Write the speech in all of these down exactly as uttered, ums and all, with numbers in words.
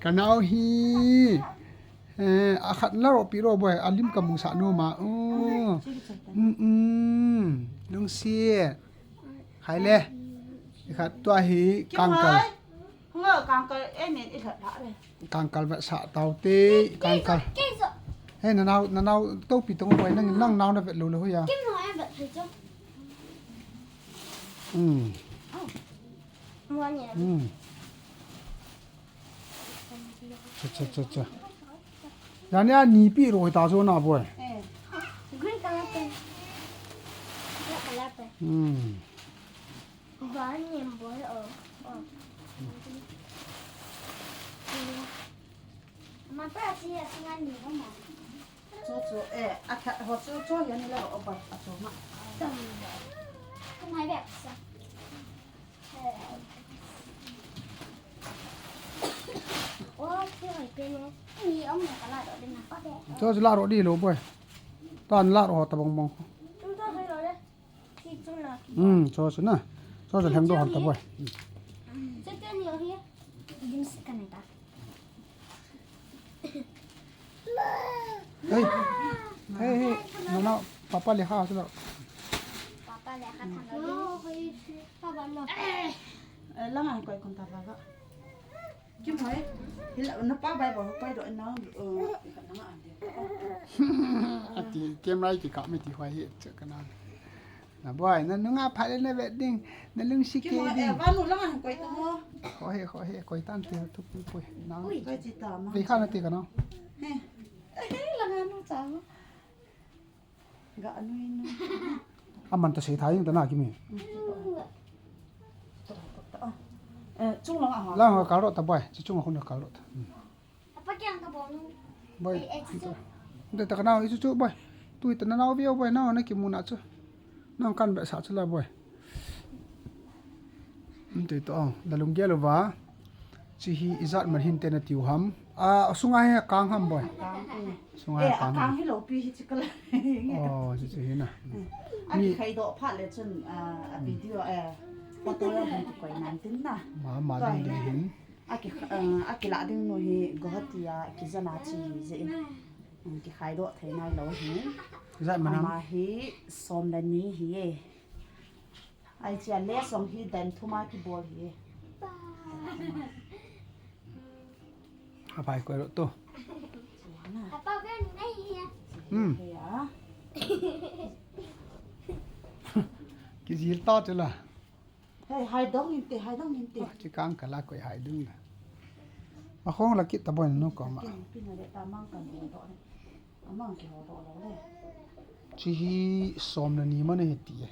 Anau hi. Eh, akhat la ro pi ro boi, alim kamu sa nu ma. Oh. Um, um. Lungsi. Hai le. Khat tua hi kangkal. Hung kangkal, eh, nen i khat la le. Kangkal va sa tau te, kangkal. Hey, nanau, nanau, to pi tong boi, nang, nang nau na vet lo lo ya. Kim no, eh, vet thei cho. Hmm. Oh. Mo ni. Hmm. Cha, cha, cha, cha. Jani a ni pi ro ta jo na boi. Eh. Green color pen. Black color pen. Hmm. Ba ni boi o. O. Ma pa si a si nga ni ko ma. Cho cho, eh, a tha ho cho cho yan la o ba a cho ma. Ko mai ba sa. Cho chu la ro di lo boi. Tan la ro ta bong bong. Hmm, cho chu na. Cho chu lheng do hon ta boi. Hey. Hey, hey. No, no. Papa le ha, sila. Papa le ha, thang lo. Eh, langa koi kon ta la ga. Kim hoi. Hila, na pa bai ba koi do na, eh, ka na ande. Ati, camera ki ka me ti hoi he, che ka na. Na boi, na nunga pha le na vet ding, na lungsi ke ding. Kim hoi, eh, ba nu langa koi ta mo. Ho he, ho he, koi tan te, tu pui pui. Na. Ui. Koi chi ta ma. Ve kha na te ka na. He. Langa nu cha mo. Ga anui nui. Aman ta sei tha jing ta na Kimi. Eh, chung lang a ha. Lang a kal ro ta boi. Chi chung a hun kal ro ta. Hmm. Apa kiang ka bol nu. Boi. Eh, eh, chi chu. De ta ka nau i chu chu boi. Tu i ta na nau vio boi na na kimu na chu. Nang kan be sa chu la boi. Um, tei to, oh, na lunggel uva. Chi hi ijat man hin te na tiu ham. A, sunga hi kang ham boi. Kang, eh. Sunga hi kang ham. Eh, kang hi lo pi hi chi kala. Oh, chi chi hi na. Eh. A mi kikhai do phat le chun, ah, a video, eh, photo la hin koi nan tin na. Ma, ma ding ding hin. A ki, eh, a kila ding nu hi Guwahati a kijana chi hi je in. Um, kikhai do thei nai lo hi. Ijat man ham. Ama hi som le ni hi e. Ai chia le song hi dan thuma kibol hi. Apai koi lo to. Apa ben nei hi. Hmm. Ya. Kijil ta chu la. Hey, hai dong in te, hai dong in te. Chi kang kala koi hai dong la. A khong la kit ta boi nu ko ma. Pin, pin le ta mang kan do do. Amang kiho doh lou le. Chi hi som le ni man ahi ti e.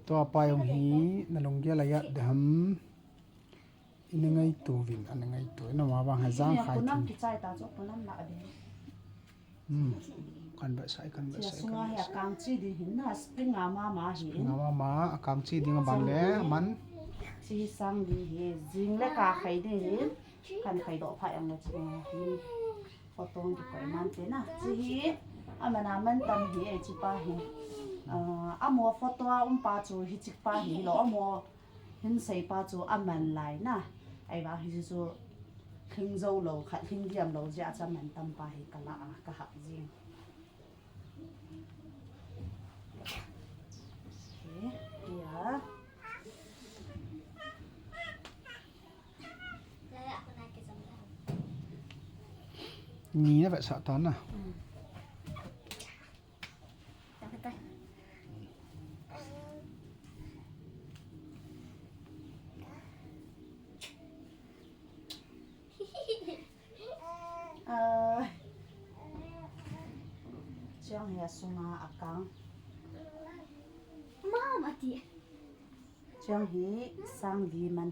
Tua pa jong hi na lunggel a ijat ding ham. Ina ngaito uvin, ana ngaito. Ina ma bang ha jang khai. Punam kichai ta chu punam la de. Hmm. Kan ba sai, kan ba sai. Sunga hi akang chi ding hin na spring a mama hi. Spring a mama, akang chi ding abang le man. Chi sang ding hi, jing le ka khai ding hin. Kan khai do pha jong le chi hi. Photo kikoi man te na. Chi hi, aman aman tam hi, eh, chi pa hi. Ah, amo photo a um pa chu hi chi pa hi lo, amo hin sei pa chu aman lai na. Ai ba hi chu hling jo lo, khat hling diam lo jeh a chu aman tam pa hi kala a, ka hak jing. Okay, ya. Ni na vetsah tan na. Ah, chang ya sunga akang. Mama ti. Chang hi sang di man.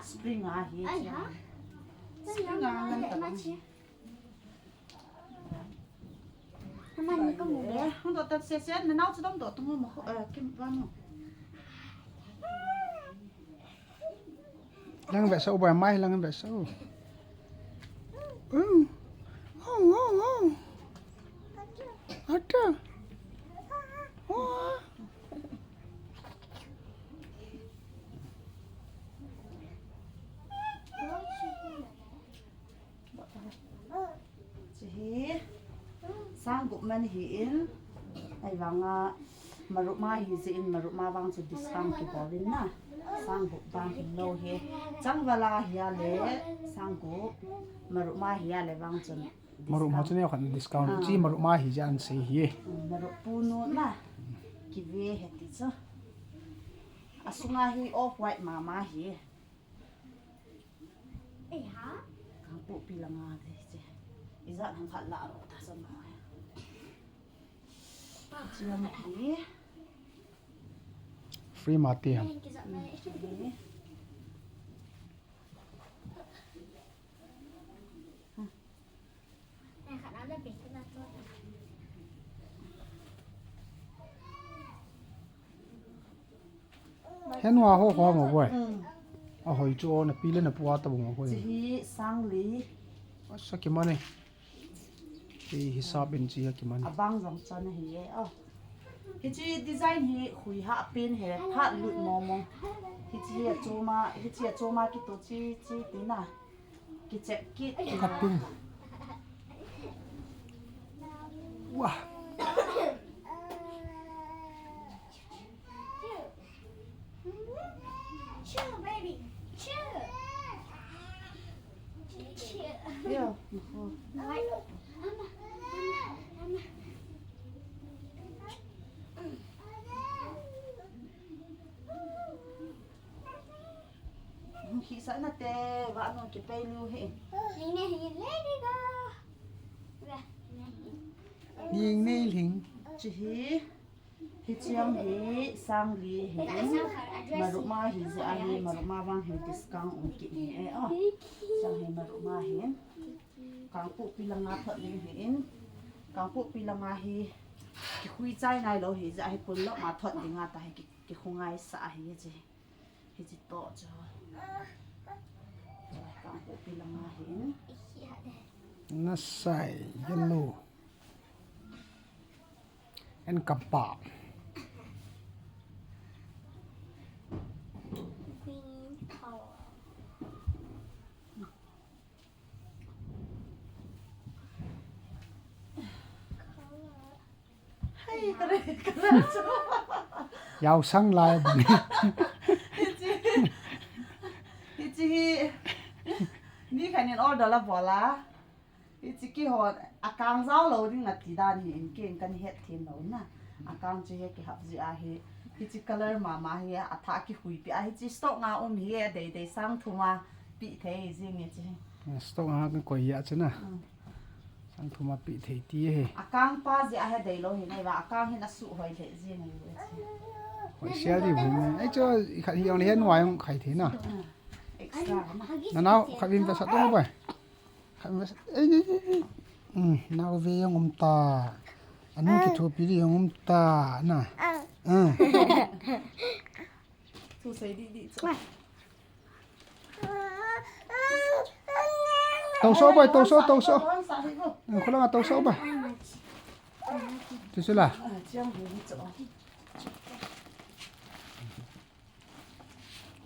Spring a hi. Ai, chang. Ha? Spring a ngan ta. Mama ni ko mu. Eh, hung do ta se se, na nau chu dong do tu mo mo, eh, kim ba mo. Lang ve sa u ba mai lang ve sa u. Oh. Oh, oh, oh. Ata. Oh. Gup man hi in, ahivanga marup ma hi jeh in marup ma vang chu discount kibol in na. Sang gup vang hin lo hi. Changval a hi a le, sang gup, marup ma hi a le vang chun Marup ma discount. Chu neo khat discount. Ah. Chi marup ma hi jeh an sei hi. Mm, marup pu nu na. Kive he ti chu. Asunga hi off white mama hi. Kangpokpi langa te che. Ijat ham khat la ro ta san ma. Chi ma hi. Free ma ti ham. Hen wa ho ho ma boi. Mm. Ahoi chu na pi le na pu a tabang a hoi. Chi hi sang li. Asa kiman e. Hi hisap in chi a kiman e. Abang jong chan hi e. Oh. Hichi design hi hui ha pen he phat lut mo mo. Hichi hi a choma, hichi a choma kito chi chi ti na. Kichep kit. Kapin. Wah. Chill, baby. Chill. Chill. Yeah. Mama, mama, mama. Hisa na te, va no kipei lu hi. Ning ne hi, lady go. Ning ne ling. Chi hi, hi chiang hi, sang li hi. Marup ma hi jeh a hi, marup ma vang hi discount um ki hi e, oh. Sang hi marup ma hi. Kangpokpi langa thot ding hi in. Kangpokpi langa hi, kikhui chai nai lo hi jeh a hi pun lo ma thot ding a ta hi ki, kikhungai sa hi chi. Hichi to chu. Kangpokpi langa hin. Nasai, yellow. And kapa. Green color. Hai, kare, kare chu. Yau sang lai bang. Hichi, hichi hi. Ni khanin order la bola. Hichi kihon, akang jao lo ding ati dan hi in ken kan het them lo na. Akang chu hi kihap jeh a hi. Hichi color mama hi, atha kihui pi a hichi stock nga um hi, dei dei sang thum a pi thei jing hichi. Stock nga kan koi a chu na. Mm. Sang thum a pi thei ti hi. Akang pa jeh a hi dei lo hi nei va, akang hin asu hoi thei jing hi. Hoi sia di bu. Ai chu khat hi jong le hin wai jong khai thei na. Mm. Extra na. Nanao khat vin pa sa to bai. Khat vin pa sa. Ei, ei, ei, ei. Hmm, nao ve jong um ta. Anu kithopi di jong um ta na. Ah. Thu sei di di chu. Tauso bai, tauso, tauso. Kholang a tauso bai. Chu chu la.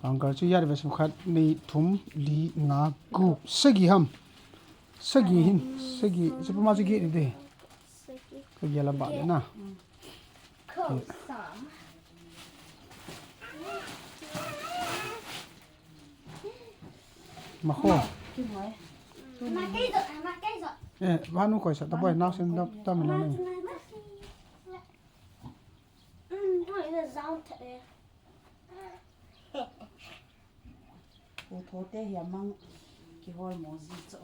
Uncle chu yat ve sum khat, ni, thum, li, nga, gup, sagi ham. Sagi hin, sagi, chu puma chu gi ni de. Sagi la ba de na. Ma kho. Eh, vanu koi sa, ta boi, nao sen da, ta mi na na. Pu tho te hi amang kihol mo ji cho.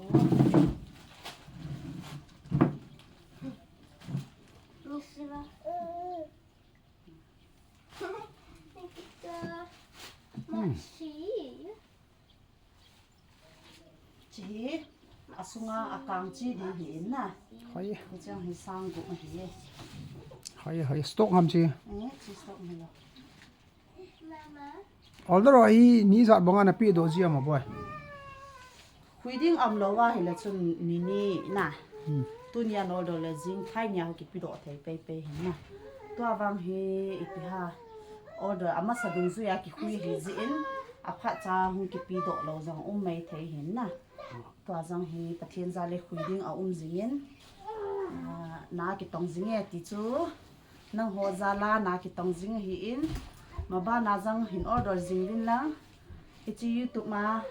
Hmm. Chi hi, asunga akang chi ding hi in na. Hoi. Hichang hi sang gup hi. Hoi, hoi, stock ham chi. Eh, chi stock ham lo. Order hi ni ijat banga na pe doh ji am a boi. Hui ding um lou va hi le chun ni ni na. Hmm. Tunia order le jing phai nia ho kipe doh thei pei pei hin na. Tua vang hi ipi ham. Order amasa dungjuia kihui hi jin aphat cha hung kipe doh lou jong um mai thei hin na. Tua jong hi Pathen jal le hui ding a um jingin, ah, Na kitong jing e ti chu, nangho jal a na kitong jing ahin, mabana jong hin order jing uvin lang. Hiche YouTube ma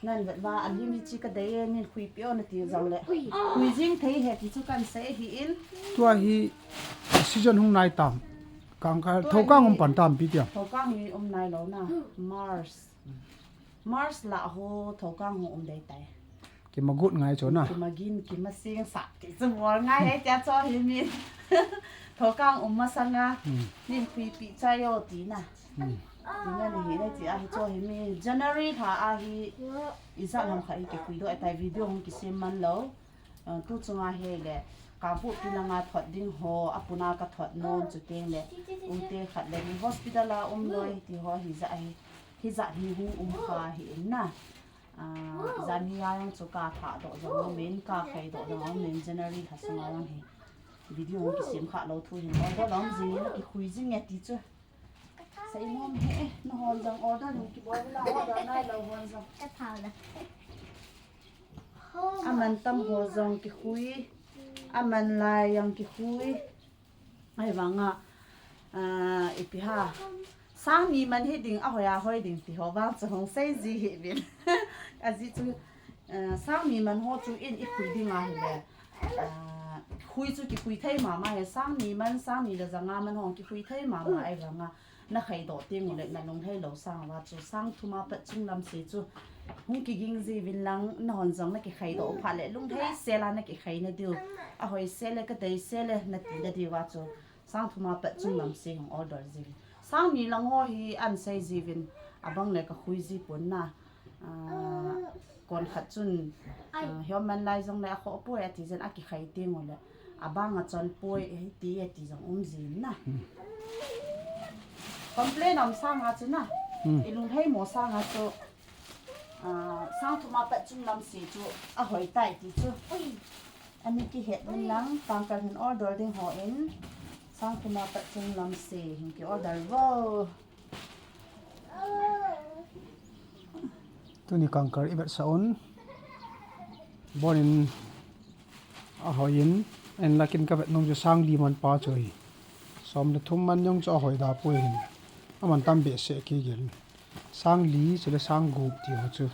nan vet uva, alim hiche kadei e, nin khuipeh o nati jongle, khui jing thei ahi ti chu kahin sei ahin. Tua hi season hung nai tam. Kangkal, tua thokang hi um pan tam pi tia. Thokang hi um nailou na. March. March lah ho thokang hung um dei tai. Kimagot ngai chu na. Kimagin, kimasing sah ti chu bol ngai ahi tia chu hi mi. Thokang um masanga, hmm, nin khuipeh chai o ti na. Hmm. Ti na ni hi na ti ahi chu hi mi. January lha ahi, ijat ham khat hi kikhui doh tai, video hung kisem man lou. Ah, tu chunga hile, Kangpokpi langa thot ding ho, apuna kathot nom chu teng le, ute khat le ni hospital a um loi ti ho hijat hi, hijat hi hung um kha ahin na. Ah, jan hi a jong chu kathah doh jong umin, kakhai doh jong umin, January lha sunga jong hi. Video hung kisem kha lou thu hin, order lom jing in, kikhui jing e ti chu. Sei nom e, nahon jong order hung kibol la, order nailou hon jong. Aman tam ho jong kikhui, aman lai jong kikhui. Ahivanga, ah, ipi ham, sang ni man hi ding, ahoi ahoi ding ti ho vang chu hung sei ji hih uvin. Ajeh chu, ah, sang ni man ho chu in ikhui ding ahile, ah, khui chu kikhui thei mama e, sang ni man, sang ni le ja nga man ho kikhui thei mama ahivanga. Nakhai doh teng ule nalung hei lou sang uva chu, sang thum a pat chunglam se chu hung kiging ji uvin lang, nahon jong nakikhai doh phat le lung hei sel a nakikhai nadiu, ahoi sel e, kadei sel e nati nadiu va chu, sang thum a pat chunglam se hung order ji uvin. Sang ni lang ho hi ahin sei ji uvin, abang le kakhui ji pon na. Ah, kon khat chun, ah, himan lai jong le akhoh poi ati jeh in akikhai teng ule, abang achon poi, eh, ti, eh, ti jong um jin na. Hmm. Complain um sanga chu na. Hmm. Ilung hei mo sanga chu, ah, sang thum a pat chunglam se chu ahoi tai ti chu. Ani kihet uvin lang, Kangkal hin order ding hon, sang thum a pat chunglam se hin ki order uvo. Tuni Kangkal ivetsah un. Abonin ahoi in, ahinlah ken kavet nom chu sang li man pa chu ahi. Som le thum man jong chu ahoi da poi hin. Aman tam behseh kigel. Sang li chule sang gup ti ho chu.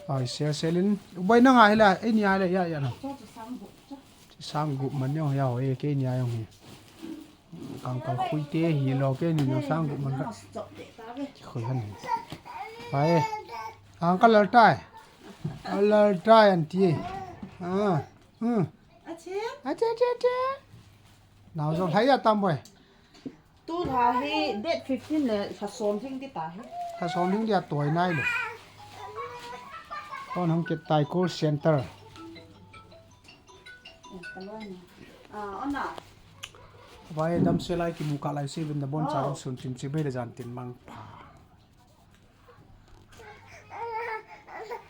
Ahi sel sel in. Uboi nanga hila, eini a hila, ya, ya na. Chu sang gup man jong hi ahoi e, keini a jong hi. Kangkal khui te hilou, keini jong sang gup man khat kikhui han. Pai. Kangkal lal tai. Lal tai anti. Ah. Hmm. Ache, ache, ache. Nao jong lhai a tam boi. Tu lha hi date fifteen le lha som lhing ti ta hi. Lha som lhing ti a toi nai le. Ton hung kit tai call center. Eh, ka loi ni. Ah, ona. Vai damsel a kimu kah lai se uvin, nabon chauvin, sun tin chibai le jan tin mangpha.